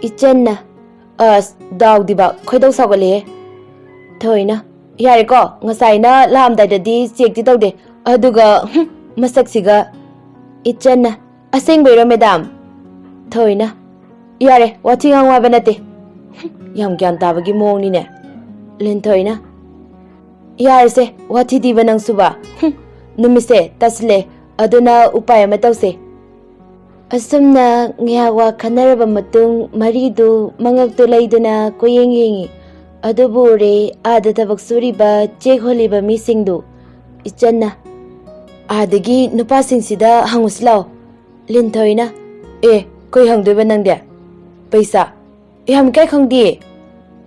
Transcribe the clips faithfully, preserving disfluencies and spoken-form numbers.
ꯏꯆꯟꯅ, "ꯑꯁ, ꯗꯥꯎꯗꯤꯕ, ꯈꯣꯏꯗꯧ ꯁꯥꯎꯒꯠꯂꯦꯍꯦ꯫" ꯊꯣꯏꯅ, "ꯌꯥꯔꯦꯀꯣ, ꯉꯁꯥꯏꯅ ꯂꯥꯛꯑꯝꯗꯥꯏꯗꯗꯤ ꯆꯦꯛꯇꯤ ꯇꯧꯗꯦ, ꯑꯗꯨꯒ, ꯍꯨꯝ, ꯃꯁꯛꯁꯤꯒ꯫" ꯏꯆꯟꯅ, "ꯑꯁꯦꯡꯕꯩꯔꯣ, ꯃꯦꯗꯥꯝ?" ꯊꯣꯏꯅ, "ꯌꯥꯔꯦ, ꯋꯥꯊꯤ ꯉꯥꯡꯉꯨ ꯍꯥꯏꯕ ꯅꯠꯇꯦ꯫" ꯍꯨꯝ, ꯌꯥꯝ ꯒ꯭ꯌꯥꯟ ꯇꯥꯕꯒꯤ ꯃꯑꯣꯡꯅꯤꯅꯦ꯫ ꯂꯤꯟꯊꯣꯏꯅ, "ꯌꯥꯔꯦꯁꯦ, ꯋꯥꯊꯤ ꯇꯤꯕ ꯅꯪꯁꯨꯕ꯫ ꯍꯨꯝ, ꯅꯨꯃꯤꯠꯁꯦ ꯇꯥꯁꯤꯜꯂꯦ, ꯑꯗꯨꯅ ꯎꯄꯥꯏ ꯑꯃ ꯇꯧꯁꯦ꯫" ꯑꯁꯨꯝꯅ ꯉꯥꯏꯍꯥꯛ ꯋꯥ ꯈꯟꯅꯔꯕ ꯃꯇꯨꯡ, ꯃꯔꯤꯗꯨ ꯃꯉꯛꯇꯨ ꯂꯩꯗꯨꯅ ꯀꯣꯏꯌꯦꯡ ꯌꯦꯡꯉꯤ꯫ ꯑꯗꯨꯕꯨ ꯎꯔꯦ, ꯑꯥꯗ ꯊꯕꯛ ꯁꯨꯔꯤꯕ, ꯆꯦꯛ ꯍꯣꯜꯂꯤꯕ ꯃꯤꯁꯤꯡꯗꯨ꯫ ꯏꯆꯟꯅ, "ꯑꯥꯗꯒꯤ ꯅꯨꯄꯥꯁꯤꯡꯁꯤꯗ ꯍꯪꯉꯨꯁꯤ ꯂꯥꯛꯑꯣ꯫" ꯂꯤꯟꯊꯣꯏꯅ, "ꯑꯦ, ꯀꯩ ꯍꯪꯗꯣꯏꯕ ꯅꯪꯗꯤ? ꯄꯩꯁꯥ? ꯌꯥꯝ ꯏꯀꯥꯏ ꯈꯪꯗꯦ꯫"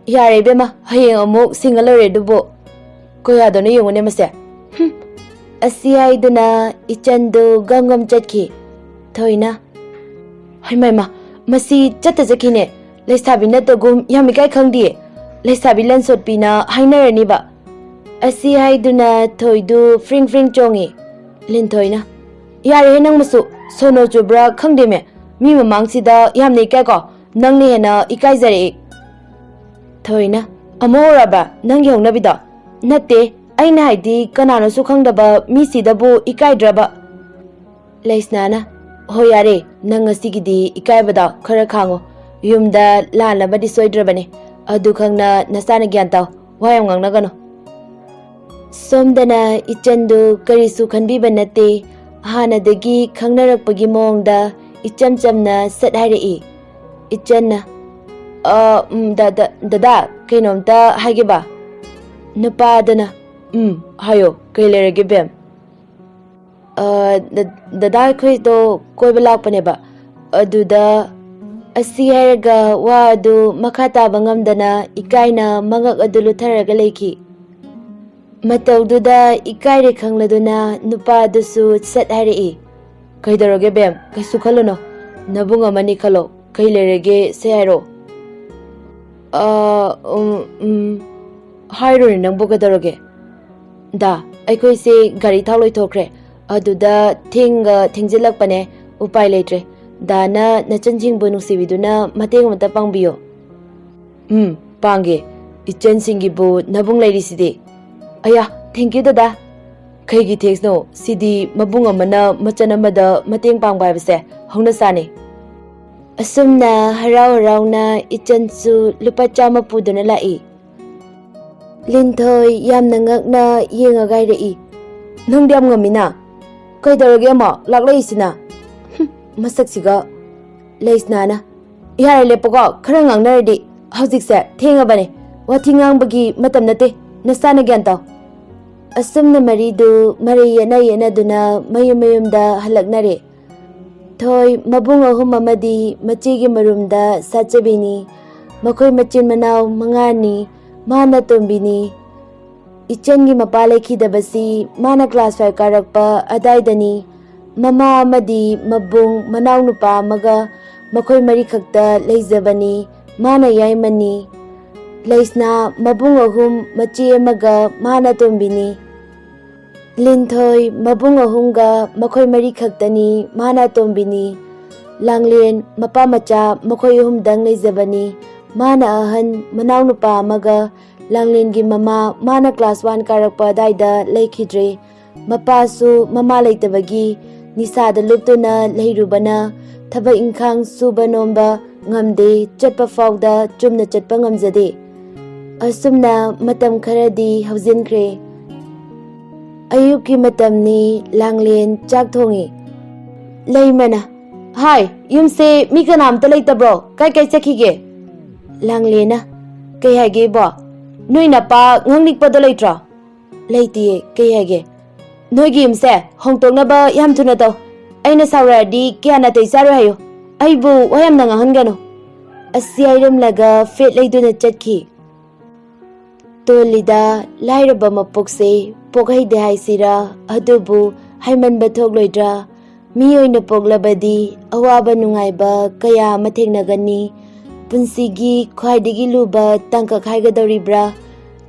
"ꯌꯥꯔꯦ ꯏꯕꯦꯝꯃ, ꯍꯌꯦꯡ ꯑꯃꯨꯛ ꯁꯤꯡꯉ ꯂꯣꯏꯔꯦ ꯑꯗꯨꯕꯨ꯫ ꯀꯌꯥꯗꯅꯣ ꯌꯦꯡꯉꯨꯅꯦ ꯃꯁꯦ꯫" ꯍꯨꯝ꯫ ꯑꯁꯤ ꯍꯥꯏꯗꯨꯅ ꯏꯆꯟꯗꯨ ꯒꯝ ꯒꯝ ꯆꯠꯈꯤ꯫ ꯊꯣꯏꯅ, "ꯍꯩꯃꯥ, ꯃꯁꯤ ꯆꯠꯇ ꯆꯠꯈꯤꯅꯦ꯫ ꯂꯩꯁꯥꯕꯤ ꯅꯠꯇꯒꯨꯝ ꯌꯥꯝ ꯏꯀꯥꯏ ꯈꯪꯗꯦ꯫ ꯂꯩꯁꯥꯕꯤ ꯂꯟꯁꯣꯠꯄꯤꯅ ꯍꯥꯏꯅꯔꯅꯤꯕ꯫" ꯑꯁꯤ ꯍꯥꯏꯗꯨꯅ ꯊꯣꯏꯗꯨ ꯐ꯭ꯔꯤꯡ ꯐ꯭ꯔꯤꯡ ꯆꯣꯡꯉꯤ꯫ ꯂꯤꯟꯊꯣꯏꯅ, "ꯌꯥꯔꯦꯍꯦ ꯅꯪ ꯃꯁꯨ, ꯁꯣꯅꯣ ꯆꯨꯕ꯭ꯔꯥ ꯈꯪꯗꯦꯃꯦ꯫ ꯃꯤ ꯃꯃꯥꯡꯁꯤꯗ ꯌꯥꯝꯅ ꯏꯀꯥꯏꯀꯣ꯫ ꯅꯪꯅ ꯍꯦꯟꯅ ꯏꯀꯥꯏꯖꯔꯛꯏ꯫" ꯊꯣꯏꯅ, "ꯑꯃꯨꯛ ꯍꯧꯔꯕ ꯅꯪꯒꯤ ꯍꯧꯅꯕꯤꯗꯣ?" "ꯅꯠꯇꯦ, ꯑꯩꯅ ꯍꯥꯏꯗꯤ ꯀꯅꯥꯅꯣꯁꯨ ꯈꯪꯗꯕ ꯃꯤꯁꯤꯗꯕꯨ ꯏꯀꯥꯏꯗ꯭ꯔꯕ?" ꯂꯩꯁꯅꯥꯅ, "ꯍꯣꯏ ꯌꯥꯔꯦ, ꯅꯪ ꯉꯁꯤꯒꯤꯗꯤ ꯏꯀꯥꯏꯕꯗꯣ ꯈꯔ ꯈꯥꯡꯉꯣ꯫ ꯌꯨꯝꯗ ꯂꯥꯟ ꯑꯃꯗꯤ ꯁꯣꯏꯗ꯭ꯔꯕꯅꯦ꯫ ꯑꯗꯨ ꯈꯪꯅ ꯅꯁꯥꯅ ꯒ꯭ꯌꯥꯟ ꯇꯥꯎ, ꯋꯥ ꯌꯥꯝ ꯉꯥꯡꯅꯒꯅꯨ꯫" ꯁꯣꯝꯗꯅ ꯏꯆꯟꯗꯨ ꯀꯔꯤꯁꯨ ꯈꯟꯕꯤꯕ ꯅꯠꯇꯦ꯫ ꯍꯥꯟꯅꯗꯒꯤ ꯈꯪꯅꯔꯛꯄꯒꯤ ꯃꯑꯣꯡꯗ ꯏꯆꯝ ꯆꯝꯅ ꯁꯠ ꯍꯥꯏꯔꯛꯏ꯫ ꯏꯆꯟꯅ, "ꯑ, ꯎꯝ, ꯗ-, ꯗ-, ꯗꯗꯥ, ꯀꯩꯅꯣꯝꯇ ꯍꯥꯏꯒꯦꯕ꯫" ꯅꯨꯄꯥꯗꯨꯅ, "ꯎꯝ, ꯍꯥꯏꯌꯣ, ꯀꯩ ꯂꯩꯔꯒꯦ ꯕꯦꯝ?" "ꯑ, ꯗ-, ꯗꯗꯥ, ꯑꯩꯈꯣꯏꯗꯣ ꯀꯣꯏꯕ ꯂꯥꯛꯄꯅꯦꯕ꯫ ꯑꯗꯨꯗ," ꯑꯁꯤ ꯍꯥꯏꯔꯒ ꯋꯥ ꯑꯗꯨ ꯃꯈꯥ ꯇꯥꯕ ꯉꯝꯗꯅ ꯏꯀꯥꯏꯅ ꯃꯉꯛ ꯑꯗꯨ ꯂꯨꯊꯔꯒ ꯂꯩꯈꯤ꯫ ꯃꯇꯧꯗꯨꯗ ꯏꯀꯥꯏꯔꯦ ꯈꯪꯂꯗꯨꯅ ꯅꯨꯄꯥꯗꯨꯁꯨ ꯁꯠ ꯍꯥꯏꯔꯛꯏ, "ꯀꯩꯗꯧꯔꯒꯦ ꯕꯦꯝ? ꯀꯩꯁꯨ ꯈꯜꯂꯨꯅꯣ꯫ ꯅꯕꯨꯡ ꯑꯃꯅꯤ ꯈꯜꯂꯣ꯫ ꯀꯩ ꯂꯩꯔꯒꯦ ꯁꯦ ꯍꯥꯏꯔꯣ?" "ꯑ, ꯎꯝ, ꯎꯝ, ꯍꯥꯏꯔꯣꯅꯦ ꯅꯪꯕꯨ ꯀꯩꯗꯧꯔꯒꯦ?" "ꯗꯥ, ꯑꯩꯈꯣꯏꯁꯦ ꯒꯥꯔꯤ ꯊꯥꯎ ꯂꯣꯏꯊꯣꯛꯈ꯭ꯔꯦ꯫ ꯑꯗꯨꯗ ꯊꯦꯡꯒ ꯊꯦꯡꯖꯤꯜꯂꯛꯄꯅꯦ꯫ ꯎꯄꯥꯏ ꯂꯩꯇ꯭ꯔꯦ꯫ ꯗꯥꯅ ꯅꯆꯟꯁꯤꯡꯕꯨ ꯅꯨꯡꯁꯤꯕꯤꯗꯨꯅ ꯃꯇꯦꯡ ꯑꯃꯇ ꯄꯥꯡꯕꯤꯌꯨ꯫ ꯎꯝ, ꯄꯥꯡꯒꯦ꯫ ꯏꯆꯟꯁꯤꯡꯒꯤꯕꯨ ꯅꯕꯨꯡ ꯂꯩꯔꯤꯁꯤꯗꯤ꯫ ꯑꯌꯥ, thank you ꯗꯗꯥ꯫ ꯀꯩꯒꯤ thanks ꯅꯣ? ꯁꯤꯗꯤ ꯃꯕꯨꯡ ꯑꯃꯅ ꯃꯆꯟ ꯑꯃꯗ ꯃꯇꯦꯡ ꯄꯥꯡꯕ ꯍꯥꯏꯕꯁꯦ ꯍꯧꯅꯁꯥꯅꯤ꯫ ꯑꯁꯨꯝꯅ ꯍꯔꯥꯎ ꯍꯔꯥꯎꯅ ꯏꯆꯟꯁꯨ ꯂꯨꯄꯥ ꯆꯥꯝꯃ ꯄꯨꯗꯨꯅ ꯂꯥꯛꯏ꯫ ꯂꯤꯟꯊꯣꯏ ꯌꯥꯝꯅ ꯉꯛꯅ ꯌꯦꯡꯉꯒ ꯍꯥꯏꯔꯛꯏ, "ꯅꯪꯗꯤ ꯌꯥꯝ ꯉꯝꯃꯤꯅ꯫ ꯀꯩꯗꯧꯔꯒꯦ ꯑꯃꯨꯛ ꯂꯥꯛꯂꯛꯏꯁꯤꯅ? ꯍꯨꯝ, ꯃꯁꯛꯁꯤꯒ!" ꯂꯩꯁꯅꯥꯅ, "ꯌꯥꯔꯦ, ꯂꯦꯞꯄꯣꯀꯣ, ꯈꯔ ꯉꯥꯡꯅꯔꯗꯤ꯫ ꯍꯧꯖꯤꯛꯁꯦ ꯊꯦꯡꯉꯕꯅꯦ, ꯋꯥꯊꯤ ꯉꯥꯡꯕꯒꯤ ꯃꯇꯝ ꯅꯠꯇꯦ, ꯅꯁꯥꯅ ꯒ꯭ꯌꯥꯟ ꯇꯥꯎ꯫" ꯑꯁꯨꯝꯅ ꯃꯔꯤꯗꯨ ꯃꯔꯩ ꯌꯦꯠꯅ ꯌꯦꯠꯅꯗꯨꯅ ꯃꯌꯨꯝ ꯃꯌꯨꯝꯗ ꯍꯜꯂꯛꯅꯔꯦ꯫ ꯊꯣꯏ ꯃꯕꯨꯡ ꯑꯍꯨꯝ ꯑꯃꯗꯤ ꯃꯆꯦꯒꯤ ꯃꯔꯨꯝꯗ ꯁꯥꯠꯆꯕꯤꯅꯤ꯫ ꯃꯈꯣꯏ ꯃꯆꯤꯟ ꯃꯅꯥꯎ ꯃꯉꯥꯅꯤ꯫ ꯃꯥꯅ ꯑꯇꯣꯝꯕꯤꯅꯤ꯫ ꯏꯆꯟꯒꯤ ꯃꯄꯥ ꯂꯩꯈꯤꯗꯕꯁꯤ ꯃꯥꯅ class five ꯀꯥꯔꯛꯄ ꯑꯗꯥꯏꯗꯅꯤ꯫ ꯃꯃꯥ ꯑꯃꯗꯤ ꯃꯕꯨꯡ ꯃꯅꯥꯎꯅꯨꯄꯥ ꯑꯃꯒ ꯃꯈꯣꯏ ꯃꯔꯤꯈꯛꯇ ꯂꯩꯖꯕꯅꯤ꯫ ꯃꯥꯅ ꯌꯥꯏꯃꯅꯤ꯫ ꯂꯩꯁꯅꯥ ꯃꯕꯨꯡ ꯑꯍꯨꯝ, ꯃꯆꯦ ꯑꯃꯒ ꯃꯥꯅ ꯑꯇꯣꯝꯕꯤꯅꯤ꯫ ꯂꯤꯟꯊꯣꯏ ꯃꯕꯨꯡ ꯑꯍꯨꯝꯒ ꯃꯈꯣꯏ ꯃꯔꯤꯈꯛꯇꯅꯤ꯫ ꯃꯥꯅ ꯑꯇꯣꯝꯕꯤꯅꯤ꯫ ꯂꯥꯡꯂꯦꯟ ꯃꯄꯥ ꯃꯆꯥ ꯃꯈꯣꯏ ꯑꯍꯨꯝꯗꯪ ꯂꯩꯖꯕꯅꯤ꯫ ꯃꯥꯅ ꯑꯍꯟ, ꯃꯅꯥꯎꯅꯨꯄꯥ ꯑꯃꯒ꯫ ꯂꯥꯡꯂꯦꯟꯒꯤ ꯃꯃꯥ, ꯃꯥꯅ class one ꯀꯥꯔꯛꯄ ꯑꯗꯥꯏꯗ ꯂꯩꯈꯤꯗ꯭ꯔꯦ꯫ ꯃꯄꯥꯁꯨ ꯃꯃꯥ ꯂꯩꯇꯕꯒꯤ ꯅꯤꯁꯥꯗ ꯂꯨꯞꯇꯨꯅ ꯂꯩꯔꯨꯕꯅ ꯊꯕꯛ ꯏꯪꯈꯥꯡ ꯁꯨꯕ ꯅꯣꯝꯕ ꯉꯝꯗꯦ, ꯆꯠꯄ ꯐꯥꯎꯗ ꯆꯨꯝꯅ ꯆꯠꯄ ꯉꯝꯖꯗꯦ꯫ ꯑꯁꯨꯝꯅ ꯃꯇꯝ ꯈꯔꯗꯤ ꯍꯧꯖꯤꯟꯈ꯭ꯔꯦ꯫ ꯑꯌꯨꯛꯀꯤ ꯃꯇꯝꯅꯤ꯫ ꯂꯥꯡꯂꯦꯟ ꯆꯥꯛ ꯊꯣꯡꯉꯤ꯫ ꯂꯩꯃꯅ, "ꯍꯥꯏ, ꯌꯨꯝꯁꯦ ꯃꯤ ꯀꯅꯥꯝꯇ ꯂꯩꯇꯕ꯭ꯔꯣ? ꯀꯥꯏ ꯀꯥꯏ ꯆꯠꯈꯤꯒꯦ?" ꯂꯥꯡꯂꯦꯟꯅ, "ꯀꯩ ꯍꯥꯏꯒꯦ ꯏꯕꯣ? ꯅꯣꯏ ꯅꯄꯥ ꯉꯥꯡꯅꯤꯛꯄꯗꯣ ꯂꯩꯇ꯭ꯔꯣ?" "ꯂꯩꯇꯤꯌꯦ, ꯀꯩ ꯍꯥꯏꯒꯦ?" "ꯅꯣꯏꯒꯤ ꯌꯨꯝꯁꯦ ꯍꯣꯡꯗꯣꯛꯅꯕ ꯌꯥꯝ ꯊꯨꯅ ꯇꯧ꯫ ꯑꯩꯅ ꯁꯥꯎꯔꯛꯑꯗꯤ ꯀꯌꯥ ꯅꯥꯇꯩ ꯆꯥꯔꯣꯏ ꯍꯥꯏꯌꯨ꯫ ꯑꯩꯕꯨ ꯋꯥ ꯌꯥꯝꯅ ꯉꯥꯡꯍꯟꯒꯅꯨ꯫" ꯑꯁꯤ ꯍꯥꯏꯔꯝꯂꯒ ꯐꯦꯠ ꯂꯩꯗꯨꯅ ꯆꯠꯈꯤ꯫ ꯇꯣꯜꯂꯤꯗ ꯂꯥꯏꯔꯕ ꯃꯄꯣꯛꯁꯦ, ꯄꯣꯛꯍꯩꯗꯦ ꯍꯥꯏꯁꯤꯔꯥ, ꯑꯗꯨꯕꯨ ꯍꯥꯏꯃꯟꯕ ꯊꯣꯛꯂꯣꯏꯗ꯭ꯔꯥ? ꯃꯤ ꯑꯣꯏꯅ ꯄꯣꯛꯂꯕꯗꯤ ꯑꯋꯥꯕ ꯅꯨꯡꯉꯥꯏꯕ ꯀꯌꯥ ꯑꯃ ꯊꯦꯡꯅꯒꯅꯤ꯫ ꯄꯨꯟꯁꯤꯒꯤ ꯈ꯭ꯋꯥꯏꯗꯒꯤ ꯂꯨꯕ ꯇꯥꯡꯀꯛ ꯍꯥꯏꯒꯗꯧꯔꯤꯕ꯭ꯔꯥ?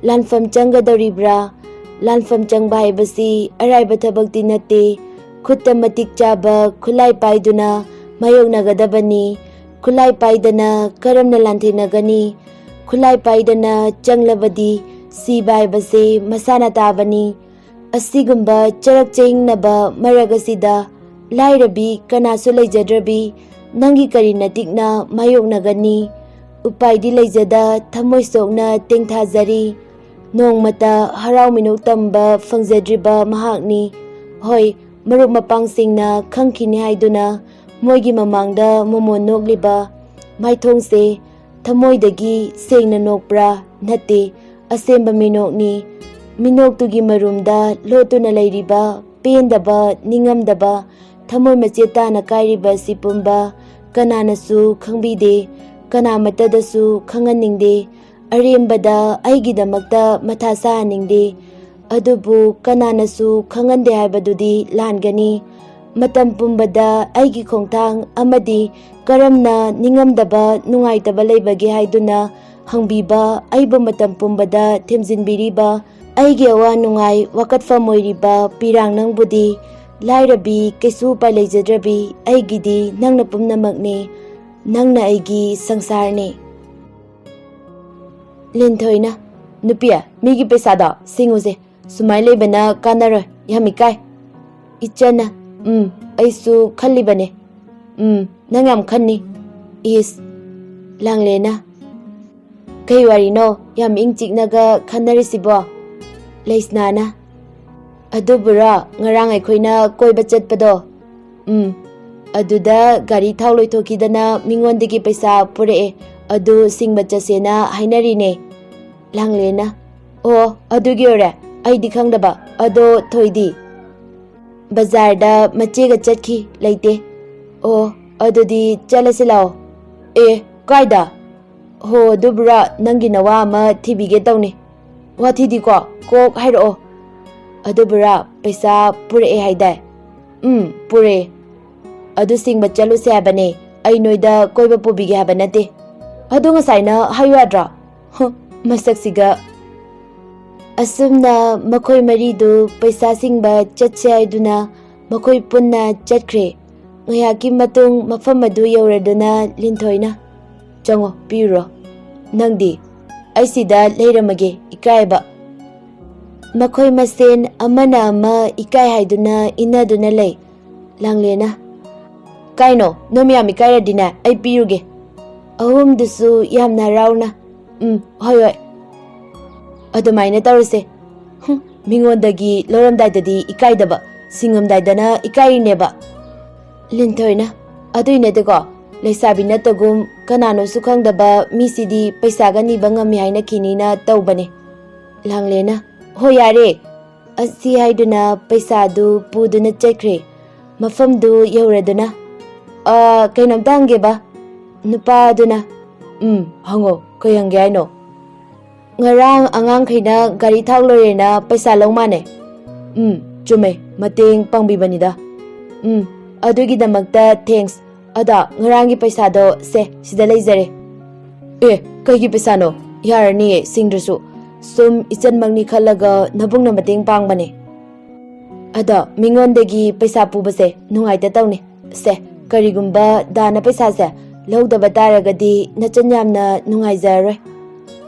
ꯂꯥꯟꯐꯝ ꯆꯪꯒꯗꯧꯔꯤꯕ꯭ꯔꯥ? ꯂꯥꯟꯐꯝ ꯆꯪꯕ ꯍꯥꯏꯕꯁꯤ ꯑꯔꯥꯏꯕ ꯊꯕꯛꯇꯤ ꯅꯠꯇꯦ꯫ ꯈꯨꯠꯇ ꯃꯇꯤꯛ ꯆꯥꯕ ꯈꯨꯠꯂꯥꯏ ꯄꯥꯏꯗꯨꯅ ꯃꯥꯌꯣꯛꯅꯒꯗꯕꯅꯤ꯫ ꯈꯨꯠꯂꯥꯏ ꯄꯥꯏꯗꯅ ꯀꯔꯝꯅ ꯂꯥꯟꯊꯦꯡꯅꯒꯅꯤ? ꯈꯨꯠꯂꯥꯏ ꯄꯥꯏꯗꯅ ꯆꯪꯂꯕꯗꯤ ꯁꯤꯕ ꯍꯥꯏꯕꯁꯦ ꯃꯁꯥꯅ ꯇꯥꯕꯅꯤ꯫ ꯑꯁꯤꯒꯨꯝꯕ ꯆꯔꯛ ꯆꯍꯤꯡꯅꯕ ꯃꯔꯛ ꯑꯁꯤꯗ ꯂꯥꯏꯔꯕꯤ ꯀꯅꯥꯁꯨ ꯂꯩꯖꯗ꯭ꯔꯕꯤ ꯅꯪꯒꯤ ꯀꯔꯤ ꯅꯇꯤꯛꯅ ꯃꯥꯌꯣꯛꯅꯒꯅꯤ? ꯎꯄꯥꯏꯗꯤ ꯂꯩꯖꯗ ꯊꯃꯣꯏ ꯁꯣꯛꯅ ꯇꯦꯡꯊꯥꯖꯔꯤ꯫ ꯅꯣꯡꯃꯇ ꯍꯔꯥꯎ ꯃꯤꯅꯣꯛ ꯇꯝꯕ ꯐꯪꯖꯗ꯭ꯔꯤꯕ ꯃꯍꯥꯛꯅꯤ꯫ ꯍꯣꯏ, ꯃꯔꯨꯞ ꯃꯄꯥꯡꯁꯤꯡꯅ ꯈꯪꯈꯤꯅꯤ ꯍꯥꯏꯗꯨꯅ ꯃꯣꯏꯒꯤ ꯃꯃꯥꯡꯗ ꯃꯣꯃꯣꯟ ꯅꯣꯛꯂꯤꯕ ꯃꯥꯏꯊꯣꯡꯁꯦ ꯊꯃꯣꯏꯗꯒꯤ ꯁꯦꯡꯅ ꯅꯣꯛꯄ꯭ꯔꯥ? ꯅꯠꯇꯦ, ꯑꯁꯦꯡꯕ ꯃꯤꯅꯣꯛꯅꯤ꯫ ꯃꯤꯅꯣꯛꯇꯨꯒꯤ ꯃꯔꯨꯝꯗ ꯂꯣꯠꯇꯨꯅ ꯂꯩꯔꯤꯕ ꯄꯦꯟꯗꯕ, ꯅꯤꯡꯉꯝꯗꯕ, ꯊꯃꯣꯏ ꯃꯆꯦꯠ ꯇꯥꯅ ꯀꯥꯏꯔꯤꯕ ꯑꯁꯤ ꯄꯨꯝꯕ ꯀꯅꯥꯅꯁꯨ ꯈꯪꯕꯤꯗꯦ, ꯀꯅꯥꯃꯠꯇꯗꯁꯨ ꯈꯪꯍꯟꯅꯤꯡꯗꯦ꯫ ꯑꯔꯦꯝꯕꯗ ꯑꯩꯒꯤꯗꯃꯛꯇ ꯃꯊꯥ ꯁꯥꯍꯟꯅꯤꯡꯗꯦ꯫ ꯑꯗꯨꯕꯨ ꯀꯅꯥꯅꯁꯨ ꯈꯪꯍꯟꯗꯦ ꯍꯥꯏꯕꯗꯨꯗꯤ ꯂꯥꯟꯒꯅꯤ꯫ ꯃꯇꯝ ꯄꯨꯝꯕꯗ ꯑꯩꯒꯤ ꯈꯣꯡꯊꯥꯡ ꯑꯃꯗꯤ ꯀꯔꯝꯅ ꯅꯤꯡꯉꯝꯗꯕ, ꯅꯨꯡꯉꯥꯏꯇꯕ ꯂꯩꯕꯒꯦ ꯍꯥꯏꯗꯨꯅ ꯍꯪꯕꯤꯕ, ꯑꯩꯕꯨ ꯃꯇꯝ ꯄꯨꯝꯕꯗ ꯊꯦꯝꯖꯤꯟꯕꯤꯔꯤꯕ, ꯑꯩꯒꯤ ꯑꯋꯥ ꯅꯨꯡꯉꯥꯏ ꯋꯥꯀꯠꯐꯝ ꯑꯣꯏꯔꯤꯕ ꯄꯤꯔꯥꯡ ꯅꯪꯕꯨꯗꯤ ꯂꯥꯏꯔꯕꯤ, ꯀꯩꯁꯨ ꯎꯄꯥꯏ ꯂꯩꯖꯗ꯭ꯔꯕꯤ ꯑꯩꯒꯤꯗꯤ ꯅꯪꯅ ꯄꯨꯝꯅꯃꯛꯅꯤ꯫ ꯅꯪꯅ ꯑꯩꯒꯤ ꯁꯪꯁꯥꯔꯅꯤ꯫ ꯂꯤꯟꯊꯣꯏꯅ, "ꯅꯨꯄꯤ, ꯃꯤꯒꯤ ꯄꯩꯁꯥꯗꯣ ꯁꯤꯡꯉꯨꯁꯦ꯫ ꯁꯨꯃꯥꯏꯅ ꯂꯩꯕꯅ ꯀꯥꯟꯅꯔꯣꯏ꯫ ꯌꯥꯝ ꯏꯀꯥꯏ꯫" ꯏꯆꯟꯅ, "ꯎꯝ, ꯑꯩꯁꯨ ꯈꯜꯂꯤꯕꯅꯦ꯫ ꯎꯝ, ꯅꯪ ꯌꯥꯝ ꯈꯟꯅꯤ꯫" ꯏꯁ꯫ ꯂꯥꯡꯂꯦꯅ, "ꯀꯩ ꯋꯥꯔꯤꯅꯣ ꯌꯥꯝ ꯏꯪ ꯆꯤꯛꯅꯒ ꯈꯟꯅꯔꯤꯁꯤꯕꯣ?" ꯂꯩꯁꯅꯥꯅ, "ꯑꯗꯨꯕꯨꯔꯣ, ꯉꯔꯥꯡ ꯑꯩꯈꯣꯏꯅ ꯀꯣꯏꯕ ꯆꯠꯄꯗꯣ, ꯎꯝ, ꯑꯗꯨꯗ ꯒꯥꯔꯤ ꯊꯥꯎ ꯂꯣꯏꯊꯣꯛꯈꯤꯗꯅ ꯃꯤꯉꯣꯟꯗꯒꯤ ꯄꯩꯁꯥ ꯄꯨꯔꯛꯑꯦ, ꯑꯗꯨ ꯁꯤꯡꯕ ꯆꯠꯁꯦꯅ ꯍꯥꯏꯅꯔꯤꯅꯦ꯫" ꯂꯥꯡꯂꯦꯅ, "ꯑꯣ, ꯑꯗꯨꯒꯤ ꯑꯣꯏꯔꯦ, ꯑꯩꯗꯤ ꯈꯪꯗꯕ꯫ ꯑꯗꯣ ꯊꯣꯏꯗꯤ?" "ꯕꯖꯥꯔꯗ ꯃꯆꯦꯒ ꯆꯠꯈꯤ, ꯂꯩꯇꯦ꯫" "ꯑꯣ, ꯑꯗꯨꯗꯤ ꯆꯠꯂꯁꯤ ꯂꯥꯛꯑꯣ꯫" "ꯑꯦ, ꯀꯥꯏꯗ?" "ꯍꯣ, ꯑꯗꯨꯕꯨꯔꯣ, ꯅꯪꯒꯤ ꯅꯋꯥ ꯑꯃ ꯊꯤꯕꯤꯒꯦ ꯇꯧꯅꯤ꯫" "ꯋꯥꯊꯤꯗꯤꯀꯣ ꯀꯣꯛ ꯍꯥꯏꯔꯛꯑꯣ꯫" "ꯑꯗꯨꯕꯨꯔꯣ, ꯄꯩꯁꯥ ꯄꯨꯔꯛꯑꯦ ꯍꯥꯏꯗꯥꯏ?" "ꯎꯝ, ꯄꯨꯔꯛꯑꯦ꯫" "ꯑꯗꯨ ꯁꯤꯡꯕ ꯆꯠꯂꯨꯁꯦ ꯍꯥꯏꯕꯅꯦ, ꯑꯩ ꯅꯣꯏꯗ ꯀꯣꯏꯕ ꯄꯨꯕꯤꯒꯦ ꯍꯥꯏꯕ ꯅꯠꯇꯦ꯫" "ꯑꯗꯨ ꯉꯁꯥꯏꯅ ꯍꯥꯏꯌꯨ ꯌꯥꯗ꯭ꯔꯣ?" ꯍꯨ, ꯃꯁꯛꯁꯤꯒ꯫ ꯑꯁꯨꯝꯅ ꯃꯈꯣꯏ ꯃꯔꯤꯗꯨ ꯄꯩꯁꯥ ꯁꯤꯡꯕ ꯆꯠꯁꯦ ꯍꯥꯏꯗꯨꯅ ꯃꯈꯣꯏ ꯄꯨꯟꯅ ꯆꯠꯈ꯭ꯔꯦ꯫ ꯉꯥꯏꯍꯥꯛꯀꯤ ꯃꯇꯨꯡ ꯃꯐꯝ ꯑꯗꯨ ꯌꯧꯔꯗꯨꯅ ꯂꯤꯟꯊꯣꯏꯅ, "ꯆꯪꯉꯣ, ꯄꯤꯔꯨꯔꯣ꯫ ꯅꯪꯗꯤ? ꯑꯩ ꯁꯤꯗ ꯂꯩꯔꯝꯃꯒꯦ, ꯏꯀꯥꯏꯕ꯫" ꯃꯈꯣꯏ ꯃꯁꯦꯟ ꯑꯃꯅ ꯑꯃ ꯏꯀꯥꯏ ꯍꯥꯏꯗꯨꯅ ꯏꯟꯅꯗꯨꯅ ꯂꯩ꯫ ꯂꯥꯡꯂꯦꯅ, "ꯀꯥꯏꯅꯣ, ꯅꯣꯏ ꯃꯌꯥꯝ ꯏꯀꯥꯏꯔꯗꯤꯅꯦ, ꯑꯩ ꯄꯤꯔꯨꯒꯦ꯫" ꯑꯍꯨꯝꯗꯨꯁꯨ ꯌꯥꯝꯅ ꯍꯔꯥꯎꯅ, "ꯎꯝ, ꯍꯣꯏ, ꯍꯣꯏ꯫ ꯑꯗꯨꯃꯥꯏꯅ ꯇꯧꯔꯁꯦ꯫ ꯍꯨꯝ, ꯃꯤꯉꯣꯟꯗꯒꯤ ꯂꯧꯔꯝꯗꯥꯏꯗꯗꯤ ꯏꯀꯥꯏꯗꯕ, ꯁꯤꯡꯉꯝꯗꯥꯏꯗꯅ ꯏꯀꯥꯏꯔꯤꯅꯦꯕ꯫" ꯂꯤꯟꯊꯣꯏꯅ, "ꯑꯗꯨꯏꯅꯗꯤꯀꯣ, ꯂꯩꯁꯥꯕꯤ ꯅꯠꯇꯒꯨꯝ ꯀꯅꯥꯅꯣꯁꯨ ꯈꯪꯗꯕ ꯃꯤꯁꯤꯗꯤ ꯄꯩꯁꯥꯒ ꯅꯤꯕ ꯉꯝꯃꯤ ꯍꯥꯏꯅ ꯈꯤꯅꯤꯅ ꯇꯧꯕꯅꯦ꯫" ꯂꯥꯡꯂꯦꯅ, "ꯍꯣ ꯌꯥꯔꯦ꯫" ꯑꯁꯤ ꯍꯥꯏꯗꯨꯅ ꯄꯩꯁꯥꯗꯨ ꯄꯨꯗꯨꯅ ꯆꯠꯈ꯭ꯔꯦ꯫ ꯃꯐꯝꯗꯨ ꯌꯧꯔꯗꯨꯅ, "ꯑ, ꯀꯩꯅꯣꯝꯇ ꯍꯪꯒꯦꯕ꯫" ꯅꯨꯄꯥꯗꯨꯅ, "ꯎꯝ, ꯍꯪꯉꯣ, ꯀꯩ ꯍꯪꯒꯦ ꯍꯥꯏꯅꯣ?" "ꯉꯔꯥꯡ ꯑꯉꯥꯡꯈꯩꯅ ꯒꯥꯔꯤ ꯊꯥꯎ ꯂꯣꯏꯔꯦꯅ ꯄꯩꯁꯥ ꯂꯧ ꯃꯥꯅꯦ꯫" "ꯎꯝ, ꯆꯨꯝꯃꯦ, ꯃꯇꯦꯡ ꯄꯥꯡꯕꯤꯕꯅꯤꯗ꯫" "ꯎꯝ, ꯑꯗꯨꯒꯤꯗꯃꯛꯇ ꯊꯦꯡꯁ꯫ ꯑꯗꯣ ꯉꯔꯥꯡꯒꯤ ꯄꯩꯁꯥꯗꯣ ꯁꯦ, ꯁꯤꯗ ꯂꯩꯖꯔꯦ꯫" "ꯑꯦ, ꯀꯩꯒꯤ ꯄꯩꯁꯥꯅꯣ? ꯌꯥꯔꯅꯤꯌꯦ, ꯁꯤꯡꯗ꯭ꯔꯁꯨ꯫ ꯁꯨꯝ ꯏꯆꯟꯃꯛꯅꯤ ꯈꯜꯂꯒ ꯅꯕꯨꯡꯅ ꯃꯇꯦꯡ ꯄꯥꯡꯕꯅꯦ꯫" "ꯑꯗꯣ ꯃꯤꯉꯣꯟꯗꯒꯤ ꯄꯩꯁꯥ ꯄꯨꯕꯁꯦ ꯅꯨꯡꯉꯥꯏꯇ ꯇꯧꯅꯤ꯫ ꯁꯦ, ꯀꯔꯤꯒꯨꯝꯕ ꯗꯥꯅ ꯄꯩꯁꯥꯁꯦ ꯂꯧꯗꯕ ꯇꯥꯔꯒꯗꯤ ꯅꯆꯟ ꯌꯥꯝꯅ ꯅꯨꯡꯉꯥꯏꯖꯔꯔꯣꯏ꯫"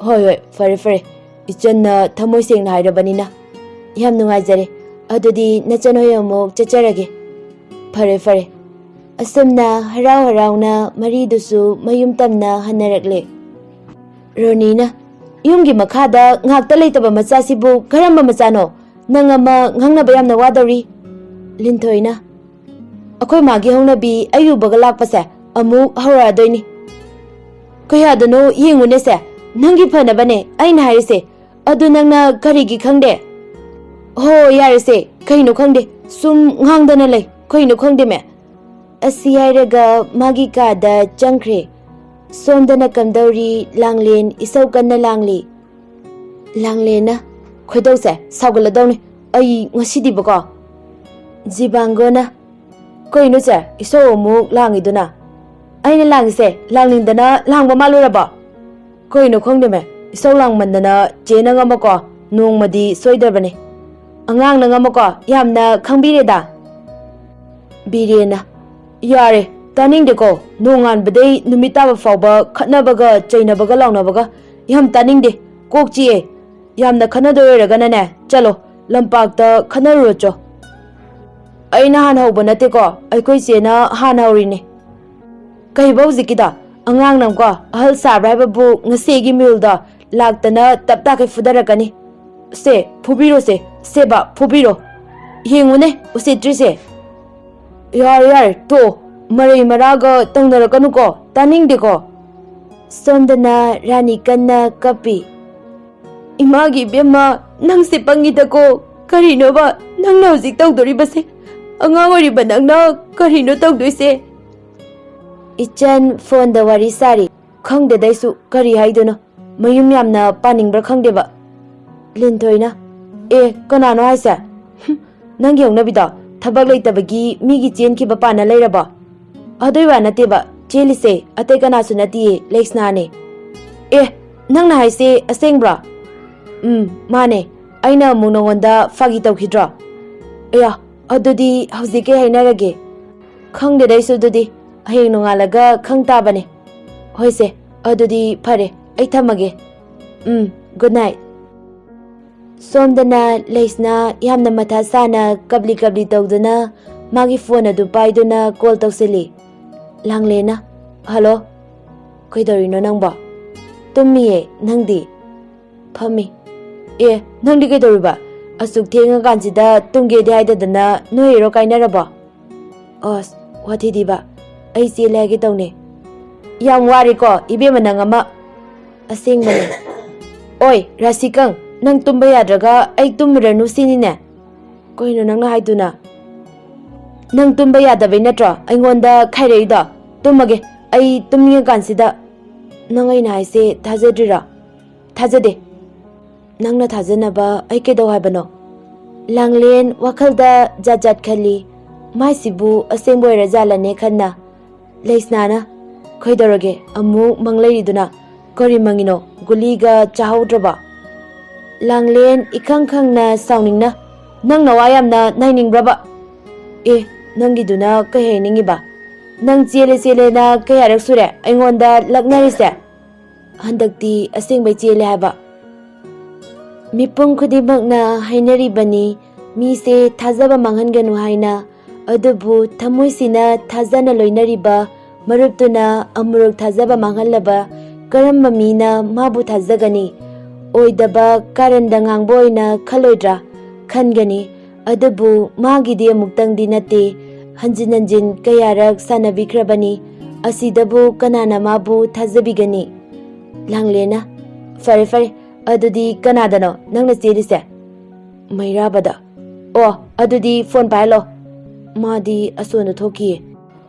"ꯍꯣꯏ, ꯍꯣꯏ, ꯐꯔꯦ, ꯐꯔꯦ꯫ ꯏꯆꯟꯅ ꯊꯃꯣꯏ ꯁꯦꯡꯅ ꯍꯥꯏꯔꯕꯅꯤꯅ꯫ ꯌꯥꯝ ꯅꯨꯡꯉꯥꯏꯖꯔꯦ꯫ ꯑꯗꯨꯗꯤ ꯅꯆꯟ ꯍꯣꯏ ꯑꯃꯨꯛ ꯆꯠꯆꯔꯒꯦ꯫" "ꯐꯔꯦ, ꯐꯔꯦ꯫" ꯑꯁꯨꯝꯅ ꯍꯔꯥꯎ ꯍꯔꯥꯎꯅ ꯃꯔꯤꯗꯨꯁꯨ ꯃꯌꯨꯝ ꯇꯝꯅ ꯍꯟꯅꯔꯛꯂꯦ꯫ ꯔꯣꯅꯤꯅ, "ꯌꯨꯝꯒꯤ ꯃꯈꯥꯗ ꯉꯥꯛꯇ ꯂꯩꯇꯕ ꯃꯆꯥꯁꯤꯕꯨ ꯀꯔꯝꯕ ꯃꯆꯥꯅꯣ? ꯅꯪ ꯑꯃ ꯉꯥꯡꯅꯕ ꯌꯥꯝꯅ ꯋꯥꯗꯧꯔꯤ꯫" ꯂꯤꯟꯊꯣꯏꯅ, "ꯑꯩꯈꯣꯏ ꯃꯥꯒꯤ ꯍꯧꯅꯕꯤ ꯑꯩ ꯎꯕꯒ ꯂꯥꯛꯄꯁꯦ ꯑꯃꯨꯛ ꯍꯧꯔꯛꯑꯗꯣꯏꯅꯤ꯫ ꯀꯌꯥꯗꯅꯣ ꯌꯦꯡꯉꯨꯅꯦꯁꯦ, ꯅꯪꯒꯤ ꯐꯅꯕꯅꯦ ꯑꯩꯅ ꯍꯥꯏꯔꯤꯁꯦ, ꯑꯗꯨ ꯅꯪꯅ ꯀꯔꯤꯒꯤ ꯈꯪꯗꯦ?" "ꯍꯣ, ꯌꯥꯔꯦꯁꯦ, ꯀꯩꯅꯣ ꯈꯪꯗꯦ, ꯁꯨꯝ ꯉꯥꯡꯗꯅ ꯂꯩ, ꯀꯩꯅꯣ ꯈꯪꯗꯦꯃꯦ꯫" ꯑꯁꯤ ꯍꯥꯏꯔꯒ ꯃꯥꯒꯤ ꯀꯥꯗ ꯆꯪꯈ꯭ꯔꯦ꯫ ꯁꯣꯝꯗꯅ ꯀꯝꯗꯧꯔꯤ, ꯂꯥꯡꯂꯦꯟ ꯏꯁꯧ ꯀꯟꯅ ꯂꯥꯡꯂꯤ꯫ ꯂꯥꯡꯂꯦꯟꯅ, "ꯈꯣꯏꯗꯧꯁꯦ ꯁꯥꯎꯒꯠꯂꯗꯧꯅꯤ ꯑꯩ ꯉꯁꯤꯗꯤꯕꯀꯣ꯫" ꯖꯤꯕꯥꯡꯒꯣꯅ, "ꯀꯩꯅꯣ ꯆꯦ, ꯏꯁꯧ ꯑꯃꯨꯛ ꯂꯥꯡꯉꯤꯗꯨꯅ?" "ꯑꯩꯅ ꯂꯥꯡꯉꯤꯁꯦ ꯂꯥꯡꯅꯤꯡꯗꯅ ꯂꯥꯡꯕ ꯃꯥꯜꯂꯨꯔꯕꯣ?" "ꯀꯩꯅꯣ ꯈꯪꯗꯦꯃꯦ, ꯏꯁꯧ ꯂꯥꯡꯃꯟꯗꯅ ꯆꯦ ꯅꯪ ꯑꯃꯀꯣ ꯅꯣꯡꯃꯗꯤ ꯁꯣꯏꯗ꯭ꯔꯕꯅꯦ꯫ ꯑꯉꯥꯡ ꯅꯪ ꯑꯃꯀꯣ ꯌꯥꯝꯅ ꯈꯪꯕꯤꯔꯦꯗ꯫" ꯕꯤꯔꯦꯟꯅ, ꯌꯥꯔꯦ, ꯇꯥꯅꯤꯡꯗꯦꯀꯣ꯫ ꯅꯣꯡꯉꯥꯟꯕꯗꯩ ꯅꯨꯃꯤꯠ ꯇꯥꯕ ꯐꯥꯎꯕ ꯈꯠꯅꯕꯒ ꯆꯩꯅꯕꯒ ꯂꯥꯎꯅꯕꯒ꯫ ꯌꯥꯝ ꯇꯥꯅꯤꯡꯗꯦ꯫ ꯀꯣꯛ ꯆꯤꯛꯑꯦ꯫ ꯌꯥꯝꯅ ꯈꯠꯅꯗꯣꯏ ꯑꯣꯏꯔꯒꯅꯅꯦ, ꯆꯠꯂꯣ, ꯂꯝꯄꯥꯛꯇ ꯈꯠꯅꯔꯨꯔꯣ ꯆꯣ꯫ ꯑꯩꯅ ꯍꯥꯟꯅ ꯍꯧꯕ ꯅꯠꯇꯦꯀꯣ, ꯑꯩꯈꯣꯏ ꯆꯦꯅ ꯍꯥꯟꯅ ꯍꯧꯔꯤꯅꯦ꯫ ꯀꯩꯕ ꯍꯧꯖꯤꯛꯀꯤꯗꯣ? ꯑꯉꯥꯡ ꯅꯪꯀꯣ, ꯑꯍꯜ ꯁꯥꯕ꯭ꯔꯥ ꯍꯥꯏꯕꯕꯨ ꯉꯁꯤꯒꯤ ꯃꯤꯍꯨꯜꯗꯣ ꯂꯥꯛꯇꯅ ꯇꯞ ꯇꯥꯈꯩ ꯐꯨꯗꯔꯛꯀꯅꯤ꯫ ꯁꯦ, ꯐꯨꯕꯤꯔꯣꯁꯦ, ꯁꯦꯕ, ꯐꯨꯕꯤꯔꯣ꯫ ꯌꯦꯡꯉꯨꯅꯦ, ꯎꯁꯤꯠꯇ꯭ꯔꯤꯁꯦ꯫ ꯌꯥꯔꯦ, ꯌꯥꯔꯦ, ꯇꯣ, ꯃꯔꯩ ꯃꯔꯥꯒ ꯇꯧꯅꯔꯛꯀꯅꯨꯀꯣ, ꯇꯥꯅꯤꯡꯗꯦꯀꯣ꯫ ꯁꯣꯝꯗꯅ ꯔꯥꯅꯤ ꯀꯟꯅ ꯀꯞꯄꯤ꯫ ꯏꯃꯥꯒꯤ ꯏꯕꯦꯝꯃ, ꯅꯪꯁꯦ ꯄꯪꯉꯤꯗꯀꯣ꯫ ꯀꯔꯤꯅꯣꯕ ꯅꯪꯅ ꯍꯧꯖꯤꯛ ꯇꯧꯗꯣꯔꯤꯕꯁꯦ? ꯑꯉꯥꯡ ꯑꯣꯏꯔꯤꯕ ꯅꯪꯅ ꯀꯔꯤꯅꯣ ꯇꯧꯗꯣꯏꯁꯦ? ꯏꯆꯟ ꯐꯣꯟꯗ ꯋꯥꯔꯤ ꯁꯥꯔꯤ꯫ ꯈꯪꯗꯦꯗ ꯑꯩꯁꯨ ꯀꯔꯤ ꯍꯥꯏꯗꯣꯏꯅꯣ꯫ ꯃꯌꯨꯝ ꯌꯥꯝꯅ ꯄꯥꯅꯤꯡꯕ꯭ꯔꯥ ꯈꯪꯗꯦꯕ꯫ ꯂꯤꯟꯊꯣꯏꯅ, "ꯑꯦ, ꯀꯅꯥꯅꯣ ꯍꯥꯏꯁꯦ?" "ꯍꯨꯝ, ꯅꯪꯒꯤ ꯍꯧꯅꯕꯤꯗꯣ, ꯊꯕꯛ ꯂꯩꯇꯕꯒꯤ ꯃꯤꯒꯤ ꯆꯦꯟꯈꯤꯕ ꯄꯥꯅ ꯂꯩꯔꯕꯣ?" "ꯑꯗꯨꯏ ꯋꯥ ꯅꯠꯇꯦꯕ, ꯆꯦꯜꯂꯤꯁꯦ ꯑꯇꯩ ꯀꯅꯥꯁꯨ ꯅꯠꯇꯤꯌꯦ, ꯂꯩꯁꯅꯥꯅꯦ꯫" "ꯑꯦ, ꯅꯪꯅ ꯍꯥꯏꯁꯦ ꯑꯁꯦꯡꯕ꯭ꯔꯣ?" "ꯎꯝ, ꯃꯥꯅꯦ꯫ ꯑꯩꯅ ꯑꯃꯨꯛ ꯅꯉꯣꯟꯗ ꯐꯥꯒꯤ ꯇꯧꯈꯤꯗ꯭ꯔꯣ?" "ꯑꯌꯥ, ꯑꯗꯨꯗꯤ ꯍꯧꯖꯤꯛ ꯀꯩ ꯍꯥꯏꯅꯔꯒꯦ?" "ꯈꯪꯗꯦꯗ ꯑꯩꯁꯨ ꯑꯗꯨꯗꯤ꯫ ꯍꯌꯦꯡ ꯅꯣꯡꯉꯥꯜꯂꯒ ꯈꯪ ꯇꯥꯕꯅꯦ꯫" "ꯍꯣꯏꯁꯦ, ꯑꯗꯨꯗꯤ ꯐꯔꯦ, ꯑꯩ ꯊꯝꯃꯒꯦ꯫" "ꯎꯝ, good night꯫" ꯁꯣꯝꯗꯅ ꯂꯩꯁꯅꯥ ꯌꯥꯝꯅ ꯃꯊꯥ ꯁꯥꯅ ꯀꯞꯂꯤ ꯀꯞꯂꯤ ꯇꯧꯗꯨꯅ ꯃꯥꯒꯤ ꯐꯣꯟ ꯑꯗꯨ ꯄꯥꯏꯗꯨꯅ ꯀꯣꯜ ꯇꯧꯁꯤꯜꯂꯤ꯫ ꯂꯥꯡꯂꯦꯅ, "ꯍꯜꯂꯣ, ꯀꯩꯗꯧꯔꯤꯅꯣ ꯅꯪꯕꯣ?" "ꯇꯨꯝꯃꯤꯌꯦ, ꯅꯪꯗꯤ?" "ꯐꯝꯃꯤ꯫" "ꯑꯦ, ꯅꯪꯗꯤ ꯀꯩꯗꯧꯔꯤꯕ? ꯑꯁꯨꯛ ꯊꯦꯡꯉꯀꯥꯟꯁꯤꯗ ꯇꯨꯝꯒꯦꯗꯤ ꯍꯥꯏꯗꯗꯅ ꯅꯣꯏ ꯍꯦꯔꯣ ꯀꯥꯏꯅꯔꯕꯣ?" "ꯑꯁ, ꯋꯥꯊꯤꯗꯤꯕ, ꯑꯩ ꯆꯦꯜꯂꯦ ꯍꯥꯏꯒꯦ ꯇꯧꯅꯦ꯫" "ꯌꯥꯝ ꯋꯥꯔꯦꯀꯣ ꯏꯕꯦꯝꯃ ꯅꯪ ꯑꯃ꯫" "ꯑꯁꯦꯡꯕꯅꯦ꯫" "ꯑꯣꯏ ꯔꯥꯁꯤꯀꯪ, ꯅꯪ ꯇꯨꯝꯕ ꯌꯥꯗ꯭ꯔꯒ ꯑꯩ ꯇꯨꯝꯃꯨꯔꯅꯨ ꯁꯤꯅꯤꯅꯦ?" "ꯀꯩꯅꯣ ꯅꯪꯅ ꯍꯥꯏꯗꯨꯅ?" "ꯅꯪ ꯇꯨꯝꯕ ꯌꯥꯗꯕꯩ ꯅꯠꯇ꯭ꯔꯣ ꯑꯩꯉꯣꯟꯗ ꯈꯥꯏꯔꯛꯏꯗꯣ? ꯇꯨꯝꯃꯒꯦ, ꯑꯩ ꯇꯨꯝꯅꯤꯡꯉꯀꯥꯟꯁꯤꯗ꯫ ꯅꯪ ꯑꯩꯅ ꯍꯥꯏꯁꯦ ꯊꯥꯖꯗ꯭ꯔꯤꯔꯣ?" "ꯊꯥꯖꯗꯦ꯫" "ꯅꯪꯅ ꯊꯥꯖꯅꯕ ꯑꯩ ꯀꯩꯗꯧ ꯍꯥꯏꯕꯅꯣ?" ꯂꯥꯡꯂꯦꯟ ꯋꯥꯈꯜꯗ ꯖꯥꯠ ꯖꯥꯠ ꯈꯜꯂꯤ꯫ ꯃꯥꯏꯁꯤꯕꯨ ꯑꯁꯦꯡꯕ ꯑꯣꯏꯔꯖꯥꯠꯂꯅꯦ ꯈꯟꯅ꯫ ꯂꯩꯁꯅꯥꯅ, "ꯀꯩꯗꯧꯔꯒꯦ ꯑꯃꯨꯛ ꯃꯪ ꯂꯩꯔꯤꯗꯨꯅ? ꯀꯔꯤ ꯃꯪꯉꯤꯅꯣ? ꯒꯨꯂꯤꯒ ꯆꯥꯍꯧꯗ꯭ꯔꯕꯣ?" ꯂꯥꯡꯂꯦꯟ ꯏꯈꯪ ꯈꯪꯅ ꯁꯥꯎꯅꯤꯡꯅ, "ꯅꯪ ꯅꯋꯥ ꯌꯥꯝꯅ ꯅꯥꯏꯅꯤꯡꯕ꯭ꯔꯕ?" "ꯑꯦ, ꯅꯪꯒꯤꯗꯨꯅ ꯀꯩ ꯍꯥꯏꯅꯤꯡꯉꯤꯕ? ꯅꯪ ꯆꯦꯜꯂꯦ ꯆꯦꯜꯂꯦꯅ ꯀꯌꯥꯔꯛ ꯁꯨꯔꯦ ꯑꯩꯉꯣꯟꯗ ꯂꯛꯅꯔꯤꯁꯦ? ꯍꯟꯗꯛꯇꯤ ꯑꯁꯦꯡꯕꯩ ꯆꯦꯜꯂꯦ ꯍꯥꯏꯕ꯫ ꯃꯤꯄꯨꯝ ꯈꯨꯗꯤꯡꯃꯛꯅ ꯍꯥꯏꯅꯔꯤꯕꯅꯤ, ꯃꯤꯁꯦ ꯊꯥꯖꯕ ꯃꯥꯡꯍꯟꯒꯅꯨ ꯍꯥꯏꯅ꯫ ꯑꯗꯨꯕꯨ ꯊꯃꯣꯏꯁꯤꯅ ꯊꯥꯖꯅ ꯂꯣꯏꯅꯔꯤꯕ ꯃꯔꯨꯞꯇꯨꯅ ꯑꯃꯨꯔꯛ ꯊꯥꯖꯕ ꯃꯥꯡꯍꯜꯂꯕ ꯀꯔꯝꯕ ꯃꯤꯅ ꯃꯥꯕꯨ ꯊꯥꯖꯒꯅꯤ? ꯑꯣꯏꯗꯕ ꯀꯥꯔꯟꯗ ꯉꯥꯡꯕ ꯑꯣꯏꯅ ꯈꯜꯂꯣꯏꯗ꯭ꯔꯥ? ꯈꯟꯒꯅꯤ꯫ ꯑꯗꯨꯕꯨ ꯃꯥꯒꯤꯗꯤ ꯑꯃꯨꯛꯇꯪꯗꯤ ꯅꯠꯇꯦ, ꯍꯟꯖꯤꯟ ꯍꯟꯖꯤꯟ ꯀꯌꯥꯔꯛ ꯁꯥꯟꯅꯕꯤꯈ꯭ꯔꯕꯅꯤ꯫ ꯑꯁꯤꯗꯕꯨ ꯀꯅꯥꯅ ꯃꯥꯕꯨ ꯊꯥꯖꯕꯤꯒꯅꯤ? ꯂꯥꯡꯂꯦꯅ, "ꯐꯔꯦ ꯐꯔꯦ, ꯑꯗꯨꯗꯤ ꯀꯅꯥꯗꯅꯣ ꯅꯪꯅ ꯆꯦꯜꯂꯤꯁꯦ?" "ꯃꯩꯔꯥꯕꯗ꯫" "ꯑꯣ, ꯑꯗꯨꯗꯤ ꯐꯣꯟ ꯄꯥꯏꯍꯜꯂꯣ, ꯃꯥꯗꯤ ꯑꯁꯣꯟꯗ ꯊꯣꯛꯈꯤꯌꯦ꯫"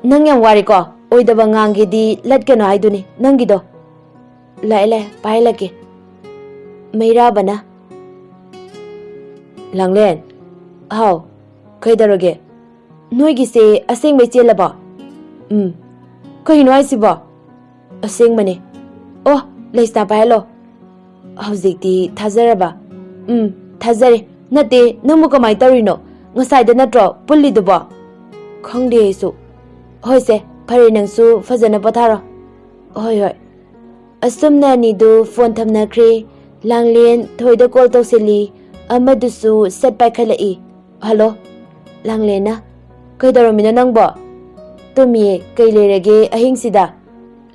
"ꯅꯪ ꯌꯥꯝ ꯋꯥꯔꯦꯀꯣ, ꯑꯣꯏꯗꯕ ꯉꯥꯡꯒꯦꯗꯤ ꯂꯠꯀꯅꯣ ꯍꯥꯏꯗꯨꯅꯤ ꯅꯪꯒꯤꯗꯣ꯫" "ꯂꯥꯛꯑꯦ ꯂꯥꯛꯑꯦ, ꯄꯥꯏꯍꯜꯂꯛꯀꯦ꯫" ꯃꯩꯔꯥꯕꯅ, "ꯂꯥꯡꯂꯦꯟ꯫" "ꯍꯥꯎ, ꯀꯩꯗꯧꯔꯒꯦ?" "ꯅꯣꯏꯒꯤꯁꯦ ꯑꯁꯦꯡꯕꯩ ꯆꯦꯜꯂꯕꯣ?" "ꯎꯝ꯫" "ꯀꯩꯅꯣ ꯍꯥꯏꯁꯤꯕꯣ?" "ꯑꯁꯦꯡꯕꯅꯦ꯫" "ꯑꯣ, ꯂꯩꯁꯅꯥ ꯄꯥꯏꯍꯜꯂꯣ꯫" "ꯍꯧꯖꯤꯛꯇꯤ ꯊꯥꯖꯔꯕ?" "ꯎꯝ, ꯊꯥꯖꯔꯦ꯫ ꯅꯠꯇꯦ, ꯅꯪꯕꯨ ꯀꯃꯥꯏꯅ ꯇꯧꯔꯤꯅꯣ? ꯉꯁꯥꯏꯗ ꯅꯠꯇ꯭ꯔꯣ ꯄꯨꯜꯂꯤꯗꯨꯕꯣ?" "ꯈꯪꯗꯦ ꯑꯩꯁꯨ꯫" "ꯍꯣꯏꯁꯦ, ꯐꯔꯦ, ꯅꯪꯁꯨ ꯐꯖꯅ ꯄꯣꯊꯥꯔꯣ꯫" "ꯍꯣꯏ, ꯍꯣꯏ꯫" ꯑꯁꯨꯝꯅ ꯑꯅꯤꯗꯨ ꯐꯣꯟ ꯊꯝꯅꯈ꯭ꯔꯦ꯫ ꯂꯥꯡꯂꯦꯟ ꯊꯣꯏꯗ ꯀꯣꯜ ꯇꯧꯁꯤꯜꯂꯤ꯫ ꯑꯃꯗꯨꯁꯨ ꯁꯠ ꯄꯥꯏꯈꯠꯂꯛꯏ꯫ "ꯍꯜꯂꯣ꯫" ꯂꯥꯡꯂꯦꯟꯅ, "ꯀꯩꯗꯧꯔꯝꯃꯤꯅꯣ ꯅꯪꯕꯣ?" "ꯇꯨꯝꯃꯤꯌꯦ, ꯀꯩ ꯂꯩꯔꯒꯦ ꯑꯍꯤꯡꯁꯤꯗ?"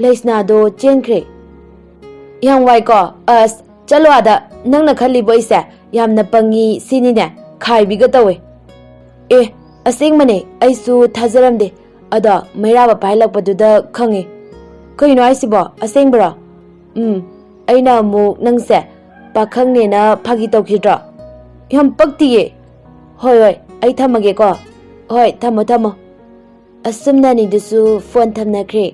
"ꯂꯩꯁꯅꯥꯗꯣ ꯆꯦꯟꯈ꯭ꯔꯦ꯫" "ꯌꯥꯝ ꯋꯥꯏꯀꯣ꯫ ꯑꯁ, ꯆꯠꯂꯣ ꯑꯥꯗ꯫ ꯅꯪꯅ ꯈꯜꯂꯤꯕꯣ ꯑꯩꯁꯦ ꯌꯥꯝꯅ ꯄꯪꯉꯤ ꯁꯤꯅꯤꯅꯦ, ꯈꯥꯏꯕꯤꯒ ꯇꯧꯋꯦ꯫" "ꯑꯦ, ꯑꯁꯦꯡꯕꯅꯦ, ꯑꯩꯁꯨ ꯊꯥꯖꯔꯝꯗꯦ꯫ ꯑꯗꯣ ꯃꯩꯔꯥꯕ ꯄꯥꯏꯍꯜꯂꯛꯄꯗꯨꯗ ꯈꯪꯉꯦ꯫" "ꯀꯩꯅꯣ ꯍꯥꯏꯁꯤꯕꯣ? ꯑꯁꯦꯡꯕꯔꯣ?" "ꯎꯝ, ꯑꯩꯅ ꯑꯃꯨꯛ ꯅꯪꯁꯦ ꯄꯥꯈꯪꯅꯦꯅ ꯐꯥꯒꯤ ꯇꯧꯈꯤꯗ꯭ꯔꯣ? ꯌꯥꯝ ꯄꯛꯇꯤꯌꯦ꯫" "ꯍꯣꯏ, ꯍꯣꯏ, ꯑꯩ ꯊꯝꯃꯒꯦꯀꯣ꯫" "ꯍꯣꯏ, ꯊꯝꯃꯣ, ꯊꯝꯃꯣ꯫" ꯑꯁꯨꯝꯅ ꯑꯅꯤꯗꯨꯁꯨ ꯐꯣꯟ ꯊꯝꯅꯈ꯭ꯔꯦ꯫